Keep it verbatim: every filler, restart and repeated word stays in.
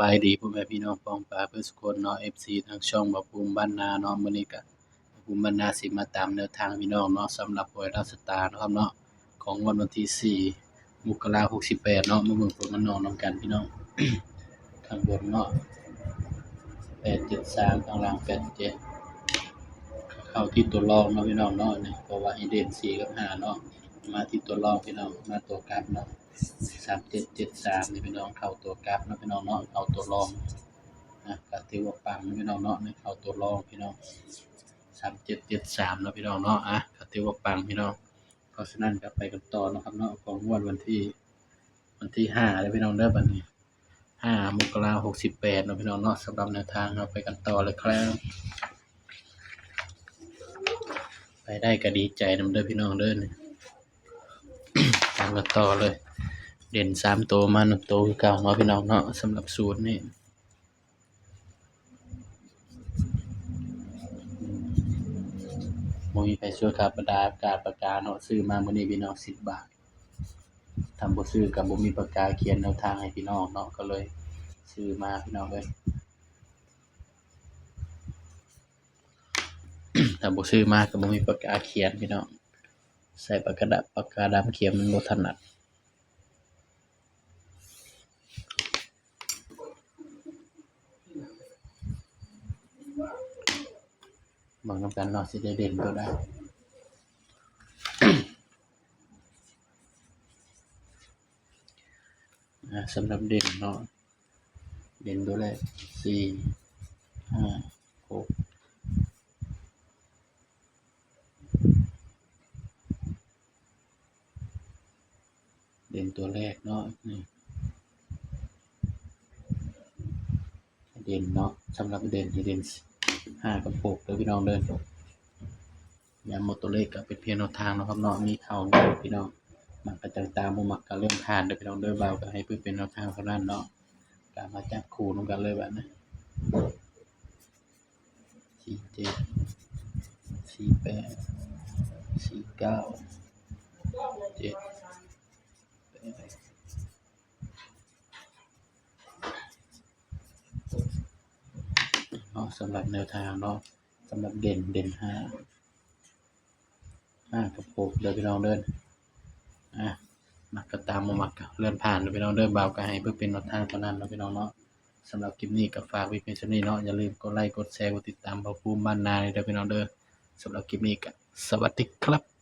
บายดีพ่อแม่พี่น้องป้องปายเบิดสุคนเนาะ เอฟซี ทางช่องบ่าวภูมิบ้านนาเนาะ มื้อนี้ก็บ่าวภูมิบ้านนาสิมาตามแนวทางพี่น้องเนาะ สำหรับหวยลาวสตาร์เนาะครับเนาะ ของงวดวันที่สี่ มกราคม หกสิบแปดเนาะ มาเบิ่งผลมันออกนำกันพี่น้อง ข้างบนเนาะ แปดเจ็ดสาม ข้างล่าง แปดเจ็ด เข้าที่ตัวรองเนาะพี่น้องเนาะ นี่ เพราะว่าให้เด่นสี่กับห้าเนาะ มาที่ตัวรองพี่น้อง มาตัวกลับเนาะ สามเจ็ดเจ็ดสาม นี่พี่น้อง เข้าตัวกลับเนาะพี่น้องเนาะ เข้าตัวรองนะ ก็ถือว่าปังนะพี่น้องเนาะ นี่เข้าตัวรองพี่น้อง สามเจ็ดเจ็ดสาม เนาะพี่น้องเนาะ อ่ะ ก็ถือว่าปังพี่น้อง เพราะฉะนั้นก็ไปกันต่อเนาะครับเนาะ ของงวดวันที่ วันที่ห้าเด้อพี่น้องเด้อ บัดนี้ ห้า มกราคม หกสิบแปดเนาะพี่น้องเนาะ สำหรับแนวทางเราไปกันต่อเลยครับ ไปได้ก็ดีใจนำเด้อพี่น้องเด้อ นี่ ตามกันต่อเลย เด่นสามตัวมาหนึ่งตัวคือเก่าเนาะพี่น้องเนาะ สำหรับสูตรนี้ บ่มีไผซื้อครับ บรรดาการปากกาเนาะ ซื้อมามื้อนี้พี่น้อง สิบบาท ถ้าบ่ซื้อก็บ่มีปากกาเขียนแนวทางให้พี่น้องเนาะ ก็เลยซื้อมาพี่น้องเอ้ย ถ้าบ่ซื้อมาก็บ่มีปากกาเขียนพี่น้อง ใช้ปากกาดำ ปากกาดำเขียนมันบ่ถนัด เบิ่งนำกันเนาะ สิได้เด่นตัวใด อ่า สำหรับเด่นเนาะ เด่นตัวแรก สี่ ห้า หก เด่นตัวแรกเนาะ นี่ เด่นเนาะ สำหรับเด่นให้เด่น ห้า กับ หก เด้อพี่น้องเด้อ ย้ำว่าตัวเลขก็เป็นเพียงแนวทางเนาะครับเนาะ มีเข้ามีหลุดพี่น้อง มักก็จั่งตาม บ่มักก็เลื่อนผ่านเด้อพี่น้องเด้อ บ่าวก็ให้เพื่อเป็นแนวทางเท่านั้นเนาะ ก็มาจับคู่นำกันเลยบัดนี้ สี่เจ็ด สี่แปด สี่เก้า เจ็ดแปด เนาะ สำหรับแนวทางเนาะ สำหรับเด่น เด่นห้า ห้า กับ หก เด้อพี่น้องเด้อ อ่ะ มักก็ตาม บ่มักก็เลื่อนผ่านเด้อพี่น้องเด้อ บ่าวก็ให้เพื่อเป็นแนวทางเท่านั้นเนาะพี่น้องเนาะ สำหรับคลิปนี้ก็ฝากไว้เพียงเท่านี้เนาะ อย่าลืมกดไลค์ กดแชร์ กดติดตามบ่าวภูมิบ้านนาเด้อพี่น้องเด้อ สำหรับคลิปนี้ก็สวัสดีครับ